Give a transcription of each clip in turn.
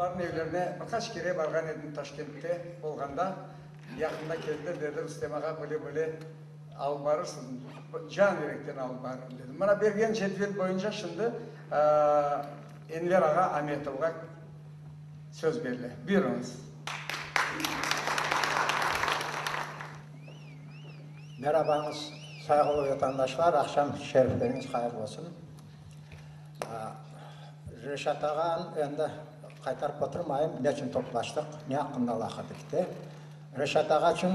olarnıñ evlerine bir qaç kere barğan edim Taşkentte olğanda. Yaqında keldi, dedi, Rustem ağa, böyle-böyle alıp barırsıñ, can yürekten alıp barırım, dedim. Mına bergen cedvel boyunca şimdi Enver ağa Ametovğa söz berile. Buyurıñız. Merabañız, sayğılı vetandaşlar, aqşam şerifleriñiz hayırlı olsun. Reşat ağanı endi qaytarıp oturmayım, neçün toplaştıq, ne aqqında laqırdı kete. Reşat ağa içün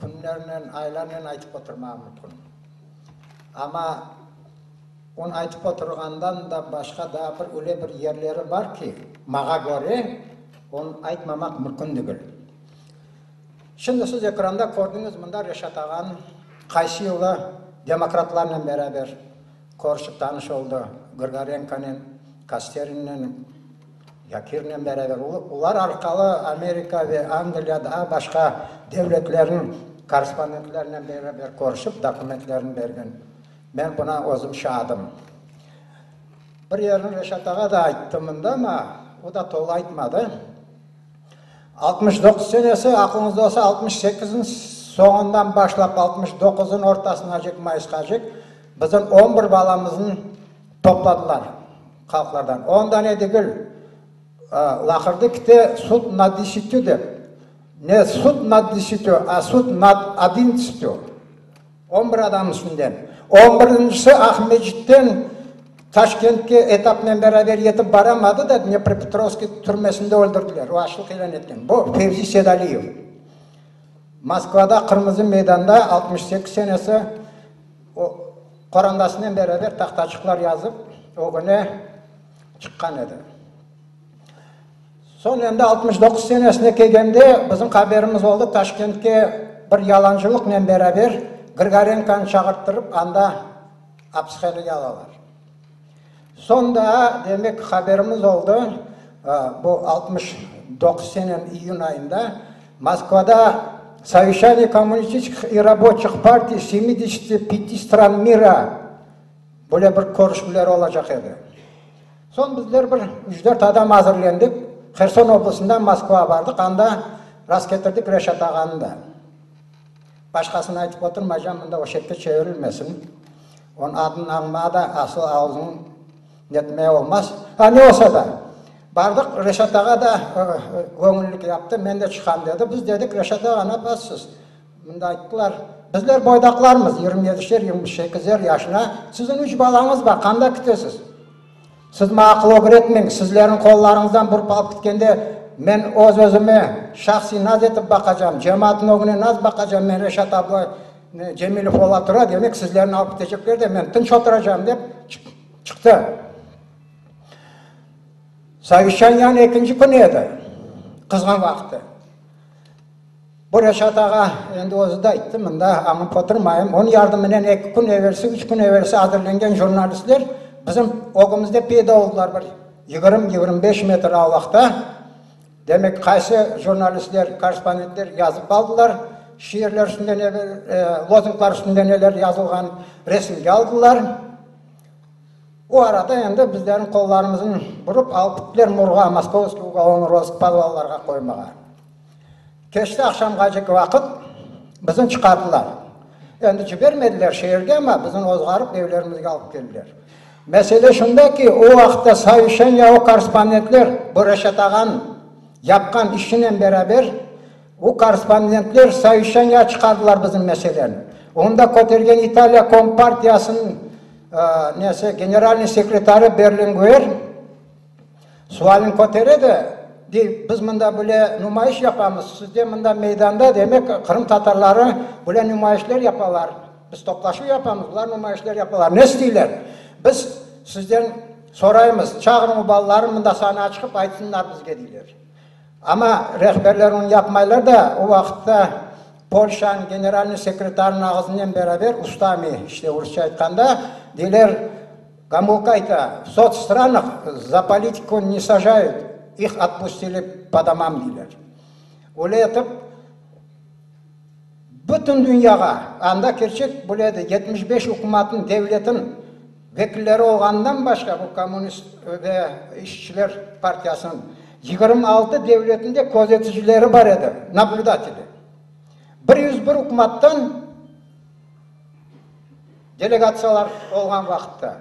künlernen, aylarnen aytıp oturmağa mümkün. Amma onı aytıp oturğandan da başqa daa bir öyle bir yerleri bar ki, maña köre, onı aytmamaq mümkün degil. Şimdi siz ekranda kördiñiz, mında Reşat ağanıñ qaysı yılı demokratlarnen beraber Körüşip tanış oldı Grıgorenkonen, Kosterinnen, Yakirnen beraber. Olar arqalı Amerika ve Angliya, daa başqa devletlerniñ korrespondentlerinen beraber körüşip, dokumentlerini bergen. Men buna özüm şaadım. Bir yerini Reşat ağa da ayttı mında, amma o da tolu aytmadı. 69 senesi, aqlıñızda olsa, 68-niñ soñundan başlap 69-nıñ ortasınacek, mayısqacek, bizim on bir balamıznı topladılar halqlardan. On dane degil, laqırdı kite sud nad desetü dep. Ne sud nad desetü, a sud nad odintsatü. On bir adam üstünden. On birincisi Aqmescitten Taşkentke etapnen beraber yetip baramadı da, Dnepropetrovskiy türmesinde öldürdiler. O açlıq ilân etken. Bu Fevzi Sedaliyev. Moskvada Qırmızı meydanda 68 senesi o qorandasınen beraber tahtaçıqlar yazıp, ögüne çıqqan edi. Soñ endi 69 senesine kelgende bizim haberimiz oldı, Taşkentke bir yalancılıqnen beraber Grıgorenkonı çağırttırıp, anda apishanege alalar. Soñ daa, demek, haberimiz oldı, bu 69 seneniñ iyün ayında Moskvada Soveşçaniye kommunistическih i raboçih partiy semidesяti pyati stran mira böyle bir körüşüvler olacaq edi. Soñ bizler bir üç-dört adam azırlendik, Herson oblastından Moskvağa bardıq, anda rastketirdik Reşat ağanı da. Başqasını aytıp oturmaycam, mında o şekte çevirilmesin. Onıñ adını añmağa da asıl ağzıñ netmeye olmaz. Ha, ne olsa da, bardıq, Reşat ağa da göñüllik yaptı, men de çıqam dedi. Biz dedik, Reşat ağa, napasız? Mında ayttılar, Bizler boydaqlarmız, yigirmi yedişer, yigirmi sekizer yaşına, siziñ üç balañız bar, qanda kitesiz? Siz maña aqıl ögretmeñ, sizlerniñ qollarıñızdan burıp alıp kitkende, men öz-özüme şahsiy naz etip baqacam, cemaatnıñ ögüne naz baqacam, men Reşat abla Cemilev ola tura, demek, sizlerni alıp kitecekler de, men tınç oturacam, dep çıqtı. Soveşçaniyanıñ ekinci künü edi, qızğan vaqtı. Bu Reşat ağa endi özü de ayttı, mında añıp oturmayım, onıñ yardımınen eki kün evelsi, üç kün evelsi azırlengen jurnalistler bizim ögümizde peyda oldılar bir yigirmi, 25 metr avlaqta. Demek, qaysı jurnalistler, korrespondentler yazıp aldılar, şiirler üstünde neler, lozunglar üstünde neler yazılğan resimge aldılar. O arada endi bizlerniñ qollarımıznı burıp alıp gittiler morgğa, Moskovskiy ugolovnıy rozısk podvallarğa qoymağa. Keçti aqşamğacek vaqıt, bizni çıqardılar. Endi cibermediler şeerge, amma bizni ozğarıp evlerimizge alıp keldiler. Mesele şunda ki, o vaqıtta soveşçaniya o korrespondentler, bu Reşat ağanıñ yapqan işinen beraber, o korrespondentler soveşçaniyağa çıqardılar bizim meseleni. Onda kötergen İtaliya kompartiyasınıñ nesi, generalnıy sekretarı Berlinguer, Sualini kötere de, dey, biz mında böyle numayış yapamız, sizde mında meydanda, demek, Qırım tatarları böyle numayışler yapalar, biz toplaşuv yapamız, bular numayışler yapalar, ne isteyler? Biz sizden soraymız, çağırıñ o balalarnı mında sanağa çıqıp aytsınlar bizge, deyler. Amma rehberler onı yapmaylar da, o vaqıtta Polşanıñ generalnıy sekretarınıñ ağzınen beraber, ustami, işte rusça aytqanda, deyler, Gomulka ayta, v sotsstranah za politiku ne sajayut, ih otpustili po domam deyler. Öyle etip, bütün dünyağa, anda kerçek böyle edi, 75 ükümatnıñ, devletniñ vekilleri olğanından başqa, bu kommunist ve işçiler partiyasınıñ. 26 devletinde közeticileri bar edi, nablüdateli. 101 ükümattan delegatsiyalar olğan vaqıtta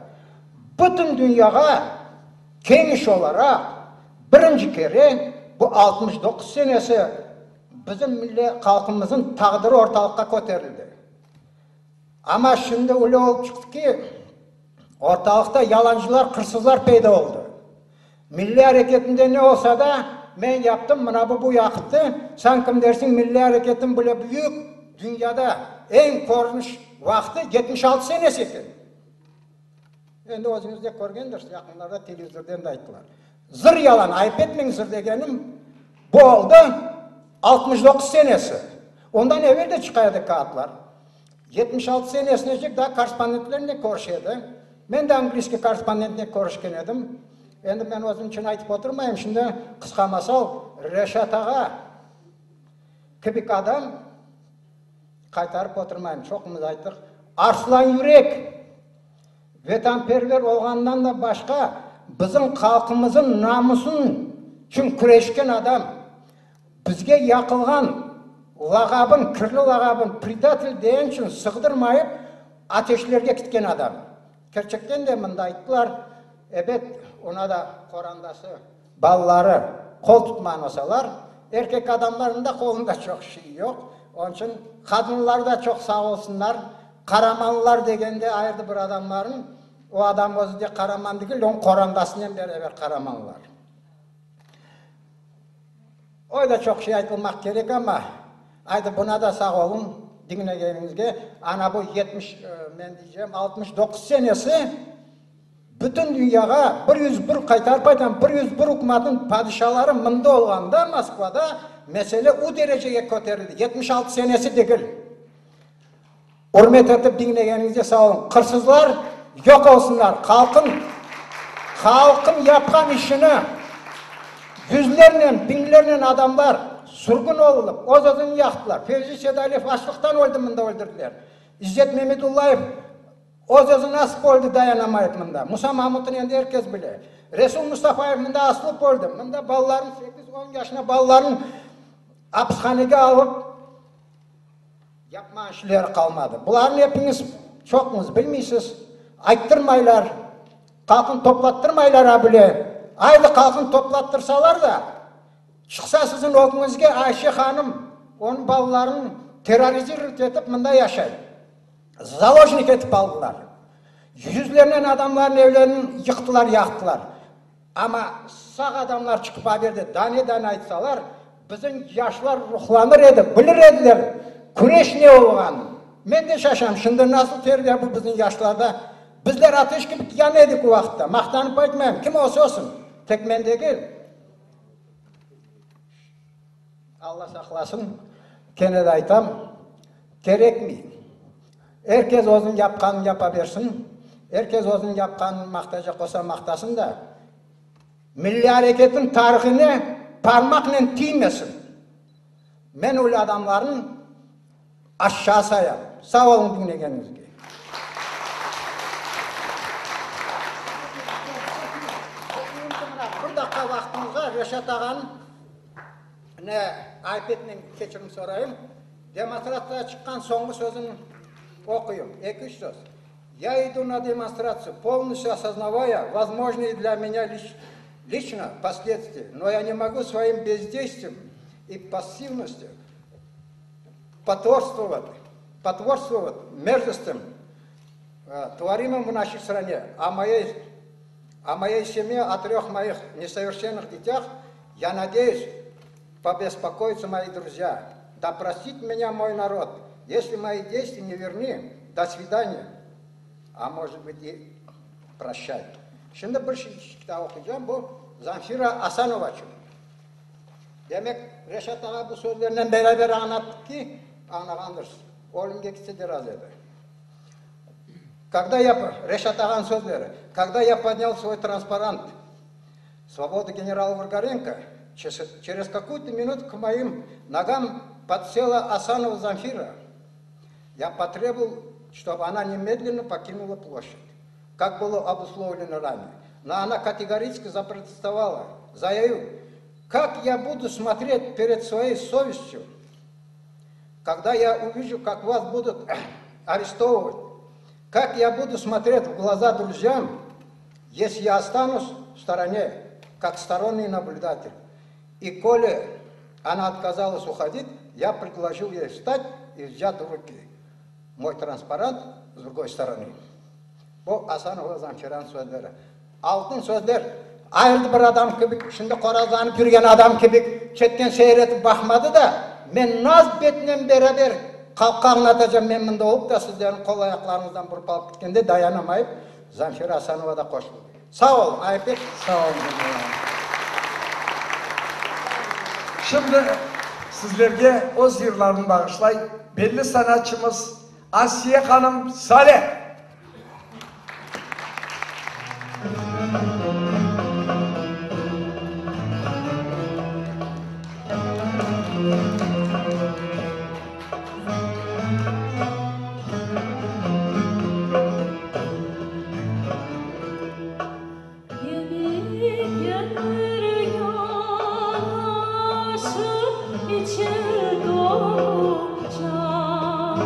bütün dünyağa keniş olaraq birinci kere bu 69 senesi bizim millet halqımızın taqdiri ortalıqqa köterildi. Amma şimdi öyle olıp çıqtı ki, ortalıqta yalancılar, qırsızlar peyda oldı. Milliy areketinde ne olsa da, men yaptım, mına bu bu yaqıttı, sen kim dersiñ, milliy areketin bile büyük, dünyada eñ körüniş vaqtı 76 senesi eken. Endi özüñiz de körgendirsiz, yaqınlarda televizorden de ayttılar. Zır yalan, ayıp etmeñ zır degenim, bu oldı 69 senesi. Ondan evel de çıqa edi kâğıtlar. 76 senesinecek daa korrespondentlernen körüşe edi. Men de angliyskiy korrespondentnen körüşken edim. Endi men özüm içün aytıp oturmayım, şimdi qısqa masal, Reşat ağa kibik adam, qaytarıp oturmayım, çoqumız ayttıq, arslan yürek, vetanperver olğanından da başqa, bizim halqımızın namusın içün küreşken adam. Bizge yaqılğan lağabın, kirli lağabın, predatel değen içün sığdırmayıp, ateşlerge kitken adam. Kerçekten de mında ayttılar, ebet, ona da qorandası, balaları qol tutmağan olsalar, erkek adamlarnıñ da qolunda çoq şey yoq, onıñ içün qadınlar da çoq sağ olsunlar, qaramanlar degende ayırdı bir adamların, o adam özü de qaraman degil, onıñ qorandasınen beraber qaramanlar. Öyle çoq şey aytılmaq kerek amma, aydı buna da sağ oluñ diñlegeniñizge. Ana bu 70, men diycem, 69 senesi bütün dünyağa 101, qaytarıp aytam, 101 ükümetniñ padişaları mında olğanda, Moskvada, mesele u derecege köterildi, 76 senesi degil. Ürmet etip diñlegeniñizge sağ oluñ. Qırsızlar yoq olsunlar. Halqın, halqın yapqan işini yüzlernen, biñlernen adamlar sürgün olulıp, öz-özüni yaqtılar. Fevzi Sedaliyev açlıqtan öldi, mında öldürdiler. İzzet Memedullayev öz-özüni asıp öldi, dayanamayıp mında. Musa Mamutnı endi er kes bile. Resul Mustafayev mında asılıp öldi. Mında balaların, sekiz, on yaşında balaların apishanege alıp, Yapmağan işleri qalmadı. Bularnı epiñiz, çoquñız bilmeysiz. Ayttırmaylar. Halqnı toplattırmaylar a bile. Aydı halqnı toplattırsalar da, çıqsa siziñ ögüñizge Ayşe hanım, onıñ balalarını terrorizirovat etip mında yaşay. Zalojnik etip aldılar. Yüzlernen adamlarnıñ evlerini yıqtılar, yaqtılar. Amma sağ adamlar çıqıp haberde dane-dane aytsalar, bizim yaşlar ruhlanır edi, bilir ediler küreş ne olğanın. Men de şaşam, şimdi nasıl terbiye bu bizim yaşlarda? Bizler ateş kibi yana edik o vaqıtta, maqtanıp aytmayım, kim olsa olsun, tek men degil. Alla saqlasın, kene de aytam, kerekmey. Er kes özüniñ yapqanını yapa bersin, er kes özüniñ yapqanını maqtaycaq olsa maqtasın da, milliy areketniñ tarihine parmaqnen tiymesin. Men öyle adamlarnı aşağı sayam. Sağ oluñ diñlegeniñizge. Bir daqqa vaqtıñızğa Reşat ağanıñ ne ayıp etmeñ keçirim sorayım. Demonstratsiyağa çıqqan soñğı sözüni oquyım, eki-üç söz. Ya idu na demonstratsiyu, polnostyu osoznavaya vozmojnıye dlâ menâ lično posledstviya, no ya ne mogu svoim bezdeystyem i passivnostyu potvorstvovat, potvorstvovat merzostям, tvorimım v našey strane, o moyey, o moyey semye, o tröh moih nesoverşennıh detâh, ya nadeyüs, Pobespokoятся мои друзья, да простит меня мой народ, если мои действия не верны, до свидания, а может быть и прощай. Şimdi bir şeyçik daa oquycam, bu Zamfira Asanova içün. Demek, Reşat ağa bu sözlerinen beraber añlattı ki, añlağandırsız, ölümge kitse de razı edi. Когда я, Reşat ağanıñ sözleri, Когда я podняl svoy transporant, Svobodu generalу Vargarenko, через какую-то минуту к моим ногам подсела Асанова Замфира. Я потребовал, чтобы она немедленно покинула площадь, как было обусловлено ранее. Но она категорически запротестовала, заявив, Kak ya budu smotret pered svoyey sovestyu, kogda ya uvijу, kak vas budut arestovıvat, kak ya budu smotret v glaza druzyam, esli ya ostanus v storone, kak storonniy nablüdatel. I koli ona otkazalas uhodit, ya predlojil ey vstat i vzyat v ruki moy transparant s drugoy storony. Bu Asanova Zamfiranıñ sözleri. Altın sözler. Ayırdı bir adam kibi, şimdi qorazlanıp yürgen adam kibi çetten seyir etip baqmadı da, men naz betinen beraber halqqa añlatacam, men mında olıp da sizlerniñ qol-ayaqlarıñızdan burıp alıp ketkende dayanamayıp, Zamfira Asanova da qoşuldı. Sağ ol, Aybek. Sağ olun, Cemil ağa. Şimdi sizlerge öz yırlarını bağışlay belli sanatçımız Asiye hanım Sale. Yenik ömür yanaşıp, içi dolu çamaşır.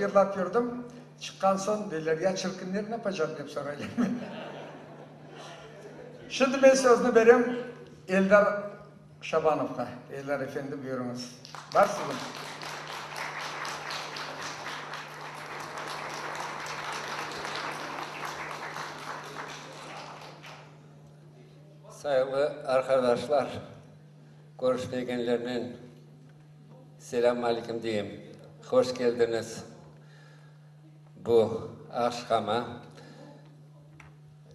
yırlap yürdim. Çıqqan soñ, deyler, ya çirkinler ne yapacaq, dep soraylar menden. Şimdi men sözni berem Eldar Şabanovğa. Eldar efendi, buyurıñız. Bar siziñ. Sayğılı arqadaşlar, körüşmegenlernen selâm aleyküm deyim. Hoş keldiñiz bu aqşama.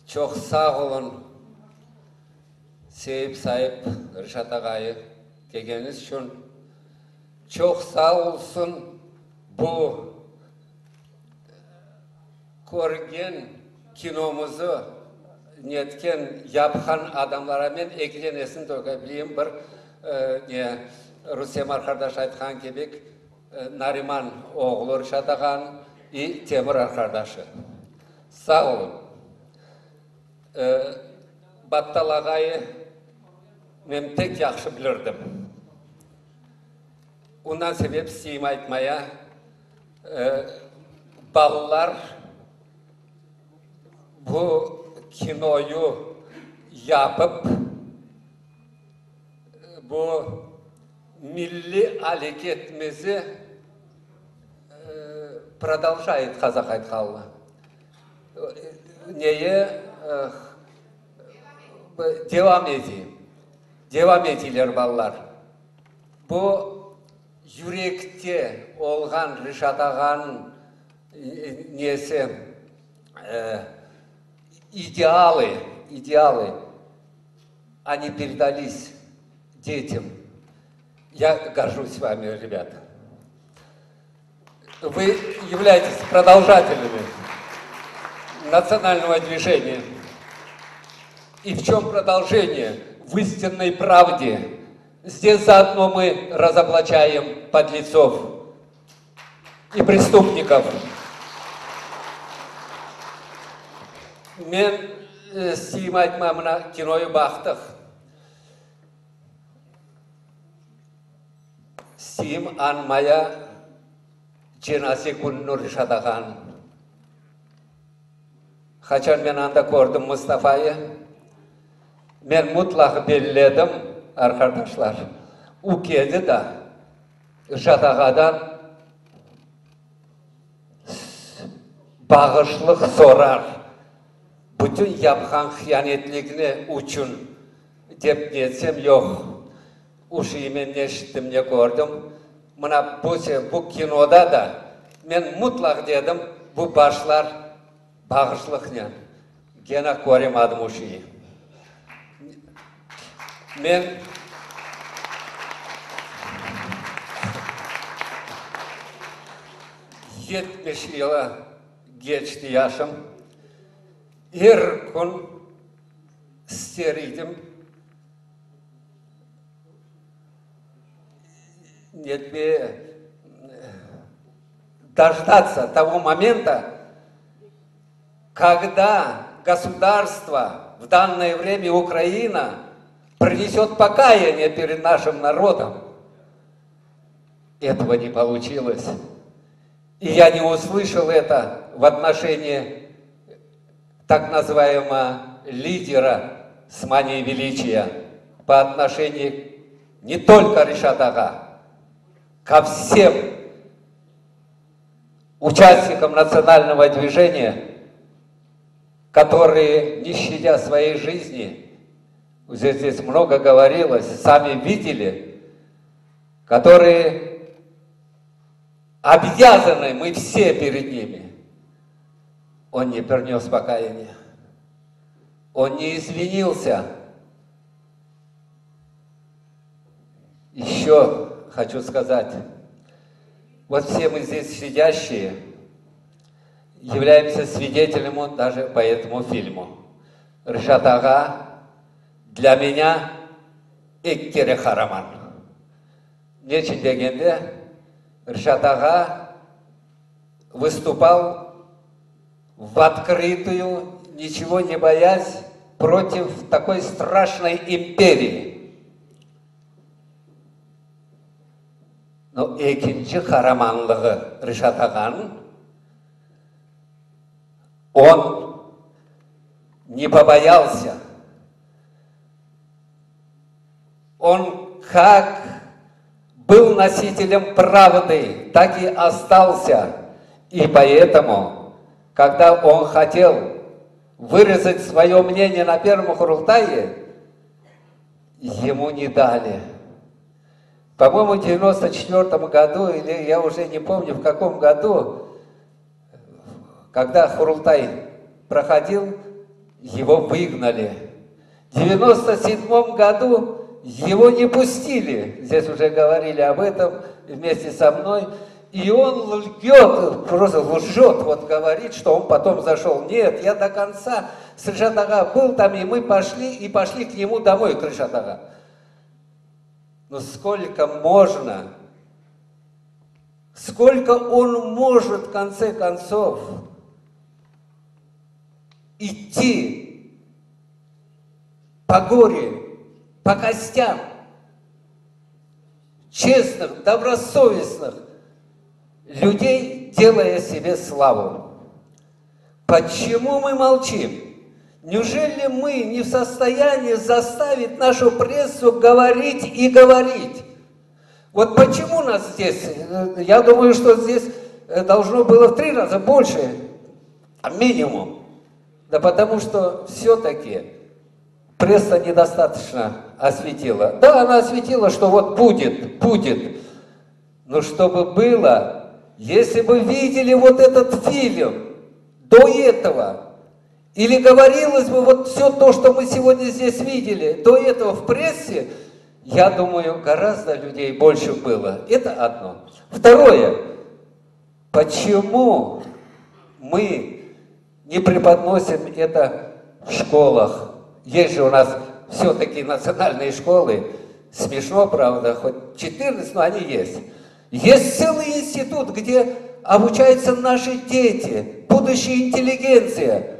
Çoq sağ oluñ, Seyip Saip Reşat ağayı kelgeniñiz içün. Çoq sağ olsun bu Körgen kinomızı netken, yapqan adamlara men eklenesin töke bileyim, bir ne, Rustem arqardaş aytqan kibik, Nariman oğlu Rişat ağanıñ i Temur arqardaşı. Sağ olun. Battal ağayı men pek yahşı bilirdim. Ondan sebep isteyim aytmaya, Balalar bu kinoyu yapıp, bu milliy aleketimizi prodolžayet, qazaq aytqanla, neye devam ete, devam eteyler balalar. Bu yürekte olğan Reşat ağanıñ nesi, idealı, idealı, oni peredalis detyam. Ya gorjus vami, rebâta. Vı yavlâytes prodolžatelyami natsionalnogo dvijeniya. I v çöm prodolženiye? V istinnoy pravde. Zdes zaodno mı razoblaçaem podletsov i prestupnikov. Men isteyim aytma, mına kinoyı baqtıq. İsteyim añmaya cenaze kününi Reşat ağanıñ. Qaçan men anda kördim Mustafayı, men mutlaq belledim, arqadaşlar, u keldi da, Reşat ağadan bağışlıq sorar, bütün yapqan hiyanetligini uçün, dep netsem, yoq, u şeyi men ne eşittim, ne kördim. Mına bu, bu kinoda da men mutlaq dedim, bu başlar Bağışlıqnen, gene köremadım o şeyi. Men 70 yıla geçti yaşım. Er kün ister edim, netmeye, dojdatsa togo momenta, kogda gosudarstvo, v dannoye vremya Ukraina, prineset pokayaniye pered našim narodom. Etogo ne poluçilos. I ya ne uslışal eto v otnoşenii tak nazıvaemogo lidera s maniey veliçiya po otnoşenию ne tolko Reşat ağa, ko vsem uçastnikam natsionalnogo dvijeniya, kotorıye, ne şçadâ svoey jizni, uze zdes mnogo govorilos, sami videli, kotorıye obязаны мы все перед nimi, on ne prinyos pokayaniye, on ne izvinilsâ. Еще хочу сказать, вот все мы здесь сидящие являемся свидетелями даже по этому фильму. Решат ağa для меня eki kere qaraman. Neçün degende, Reşat ağa vыступал в открытую, ничего не боясь, против такой страшной империи. No, ekinci qaramanlığı Reşat ağanıñ, on ne poboyalsâ, on kak byl nositelem pravdı, tak i ostalsâ, i poetomu, kogda on hotel vırazat svoye mneniye na pervom Qurultaye, emu ne dali. Po-moyemu, v 94 году, ili ya uje ne pomnyu, v kakom godu, kogda Qurultay prohodil, ego vıgnali. V 97 году его не пустили, здесь уже говорили об этом вместе со мной, и он лжет, просто лжет, вот говорит, что он потом зашел. Нет, я до конца с Решат ağa был там, и мы пошли, и пошли к нему домой, к Решат ağa. Но сколько можно? Сколько он может, в конце концов, идти по горе, по костям честных, добросовестных людей, делая себе славу? Почему мы молчим? Неужели мы не в состоянии заставить нашу прессу говорить и говорить? Вот почему нас здесь, я думаю, что здесь должно было в 3 раза больше, а минимум. Да потому что все-таки пресса недостаточно осветила. Да, она осветила, что вот будет, будет. Но чтобы было, если бы видели вот этот фильм до этого, или говорилось бы вот все то, что мы сегодня здесь видели, до этого в прессе, я думаю, гораздо людей больше было. Это одно. Второе. Почему мы не преподносим это в школах? Есть же у нас все-таки национальные школы. Смешно, правда, хоть 14, но они есть. Есть целый институт, где обучаются наши дети, будущая интеллигенция.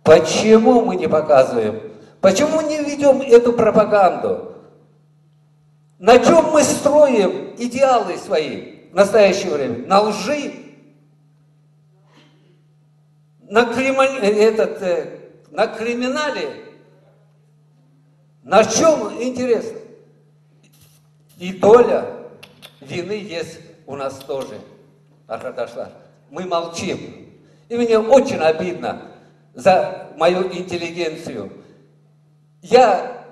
Почему мы не показываем? Почему не ведем эту пропаганду? На чем мы строим идеалы свои в настоящее время? На лжи? На криминале? На чем, интересно? И доля вины есть у нас тоже, Аркадашлар. Мы молчим. И мне очень обидно за мою интеллигенцию. Я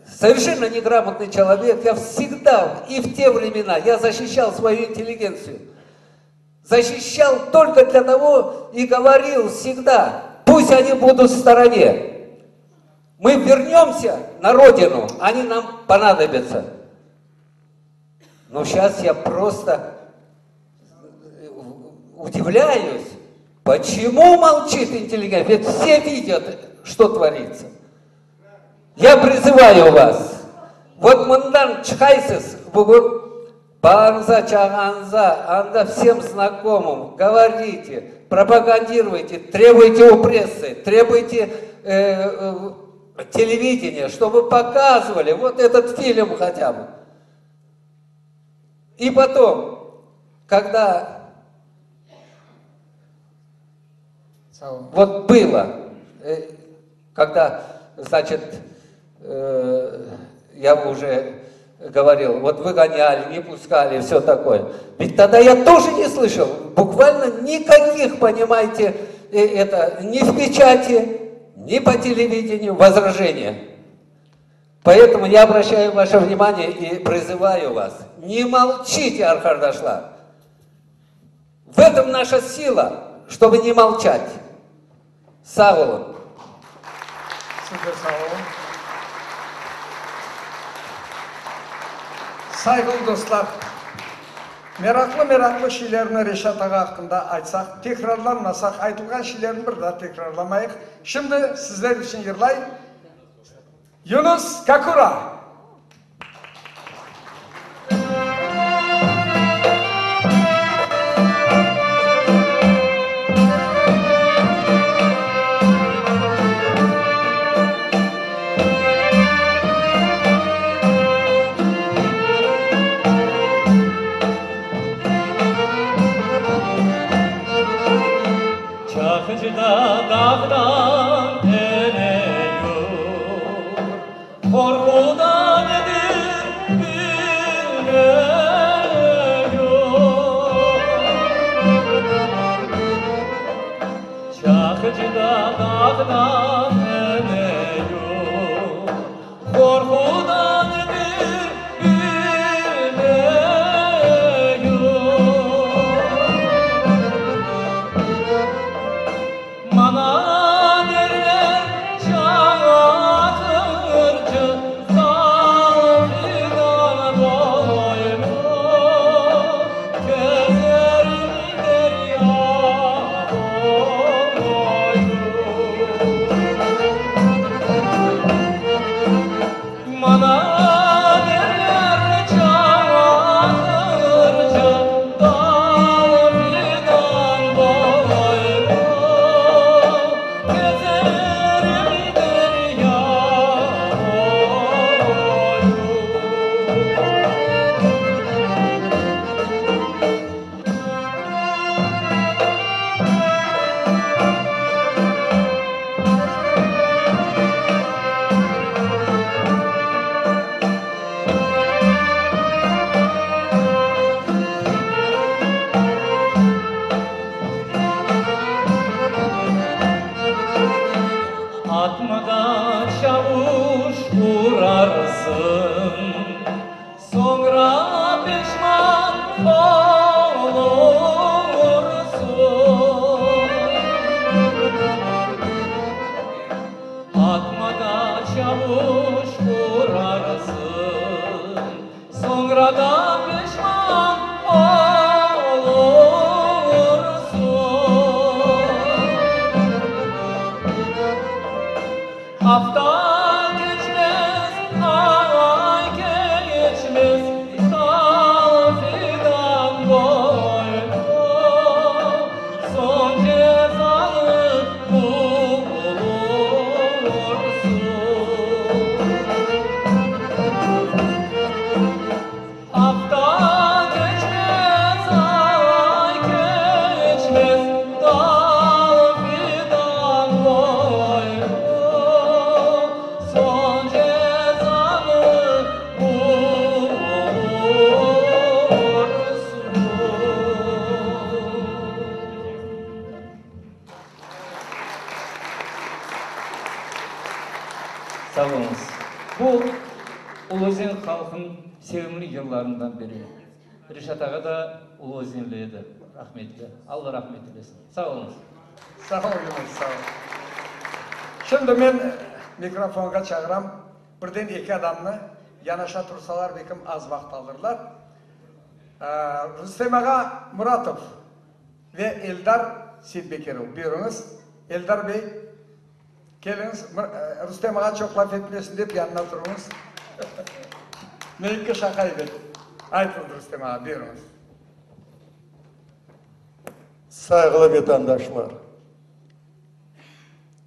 совершенно неграмотный человек, я всегда и в те времена я защищал свою интеллигенцию. Защищал только для того и говорил всегда, пусть они будут в стороне. Мы вернемся на родину, они нам понадобятся. Но щас я просто удивляюсь, почему молчит интеллигенция? Ведь все видят, что творится. Я призываю вас. Вот mından çıqaysız bugün balañıza, çağañıza, anda всем знакомым говорите, пропагандируйте, требуйте у прессы, требуйте телевидения, чтобы показывали вот этот фильм хотя бы. И потом, когда вот было, когда, значит, я уже говорил, вот выгоняли, не пускали, все такое. Ведь тогда я тоже не слышал, буквально никаких, понимаете, это ни в печати, ни по телевидению возражения. Поэтому я обращаю ваше внимание и призываю вас, не молчите, Arqadaşlar. В этом наша сила, чтобы не молчать. Sağ oluñ. Siz de sağ oluñ. Sayğılı dostlar, meraqlı-meraqlı şeylerni Reşat ağa aqqında aytsaq, tekrarlanmasaq, aytılğan şeylerni bir daa tekrarlamayıq. Şimdi sizler içün yırlay Yunus Kakura. Çaqıcıda dağdan eneyur, Qorqudan nedir bilmeyur. Çaqıcıda dağdan eneyur, Qorqudan nedir bilmeyur. Maña derler Çakırcı, dal fidan boylu, Kezerim derya boyu. Maña derler Çakırcı, dal fidan boylu, Kezerim derya boyu. Atma da çavuş urarsıñ, Soñra peşman olursıñ. Atma da çavuş urarsıñ, Soñra da peşman olursıñ. Afta keçmez, ay keçmez, Dal fidan boylu, Soñ cezanı bulursıñ. Afta keçmez, ay keçmez, Dal fidan boylu, Soñ cezanı bulursıñ. Sağ oluñız. Bu Ulu Özen halqınıñ sevimli yırlarından biri. Reşat ağa da Ulu Özenli edi, rahmetli. Alla rahmet eylesin. Sağ oluñız. Sağ ol, Yunus, sağ ol. Şimdi men mikrofonğa çağıram birden eki adamnı, yanaşa tursalar belkim az vaqıt alırlar. Rustem ağa Muratov ve Eldar Seytbekirov, buyurıñız. Eldar bey, keliñiz, Rustem ağa çoq laf etmesin dep yanına turıñız. Menimki şaqa ebet. Aytıñız, Rustem ağa, buyurıñız. Sayğılı vetandaşlar!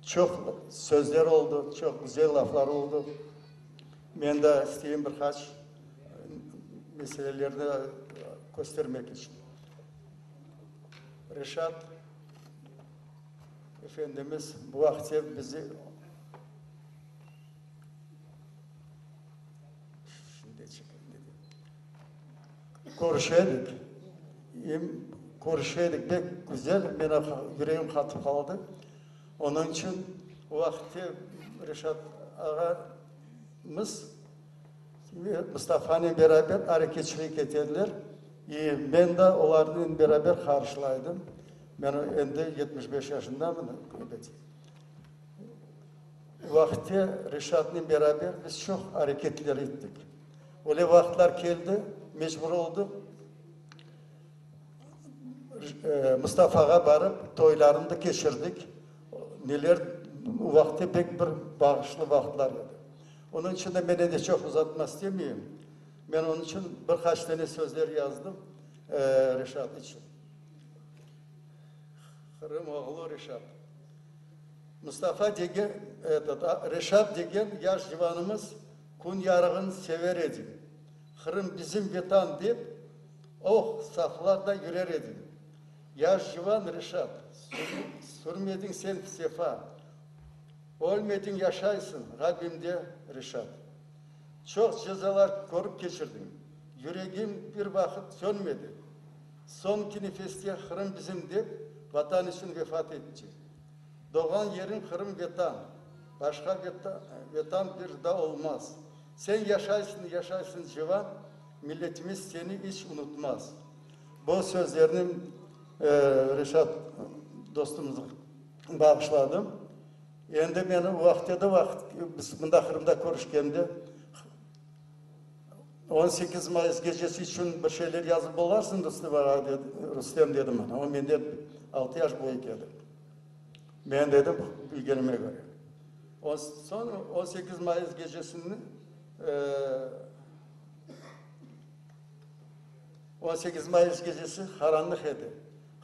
Çoq sözler oldı, çoq güzel laflar oldı. Men de isteyim bir qaç meselelerni köstermek içün. Reşat efendimiz bu vaqıtte bizi körüşe edik. Em körüşe edik, pek güzel, meni yüregim qatıp qaldı. Onıñ içün o vaqıtte Reşat ağamız Mustafanen beraber areketçilik ete ediler. İ men de olarnen beraber qarşılaydım. Men endi 75 yaşındamın, ebet. O vaqıtte Reşatnen beraber biz çoq areketler ettik. Öyle vaqıtlar keldi, mecbur oldıq Mustafağa barıp, toylarını da keçirdik. Neler, o vaqıtte pek bir bağışlı vaqıtlar edi. Onıñ içün de men endi çoq uzatma istemeyim. Men onıñ içün bir qaç tane sözler yazdım Reşat içün. Qırım oğlu Reşat. Mustafa degen, etot, Reşat degen yaş civanımız kün yarığın sever edi. Qırım bizim Vetan dep, oh, saflarda yürer edi. Yaş civan Reşat. Sürmediñ sen sefa. Ölmediñ, yaşaysıñ qalbimde, Reşat. Çoq cezalar körip keçirdiñ, yüregiñ bir vaqıt sönmedi. Soñki nefeste Qırım bizim dep, Vatan içün vefat ettiñ. Doğğan yeriñ Qırım Vetan, başqa Vetan bir da olmaz. Sen yaşaysıñ, yaşaysıñ civan, milletimiz seni iç unutmaz. Bu sözlerni Reşat dostumızğa bağışladım. Endi men o vaqıt edi, vaqıt biz mında Qırımda körüşkende 18 mayıs gecesi içün bir şeyler yazıp olarsıñ, Rustem ağa, dedi, Rustem dedi maña, o menden altı yaş büyük edi. Men dedim, bilgenime köre. Soñ 18 mayıs gecesini 18 mayıs gecesi qaranlıq edi.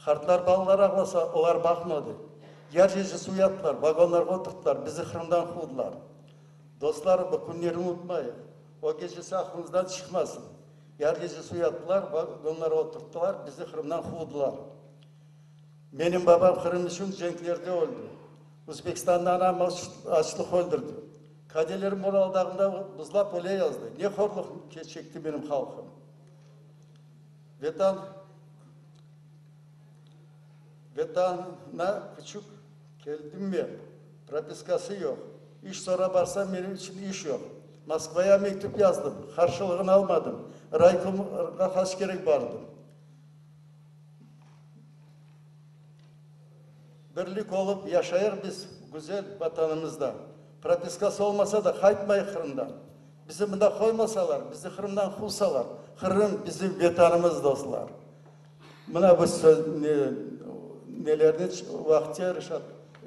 Qartlar, balalar ağlasa, olar baqmadı. Yar gecesi uyattılar, vagonlarğa oturttılar, bizi Qırımdan quvdılar. Dostlar, bu künlerni unutmayıq. O gecesi aqlımızdan çıqmasın. Yar gecesi uyattılar, vagonlarğa oturttılar, bizi Qırımdan quvdılar. Menim babam Qırım içün cenklerde öldi. Özbekistanda anam açlıq öldürdi. Kadelerim Ural dağında buzlap öle yazdı. Ne horluq çekti menim halqım. Vetan, Vetana küçük keldim men, propiskası yoq. İş sora barsam, menim içün iş yoq. Moskvaya mektüp yazdım, qarşılığını almadım. Raykomğa qaç kerek bardım. Birlik olıp yaşayıq biz güzel Vatanımızda. Propiskası olmasa da, qaytmayıq Qırımdan. Bizi mında qoymasalar, bizi Qırımdan quvsalar, Qırım bizim Vetanımız, dostlar. Mına bu söz, nelerni vaqtça Reşat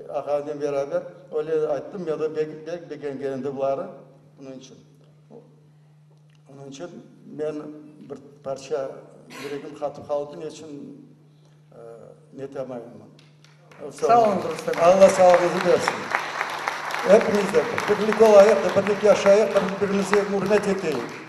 ağanen beraber öyle ayttım, men de bek, bek begengen edi buları, bunıñ içün. Onıñ içün men bir parça yüregim qatıp qaldı, ne içün netamayım. Sağ oluñ, Rustem. Alla sağlığıñızı bersin. Epimiz de birlik olayıq, birlik yaşayıq, bir-birimizi ürmet eteyik.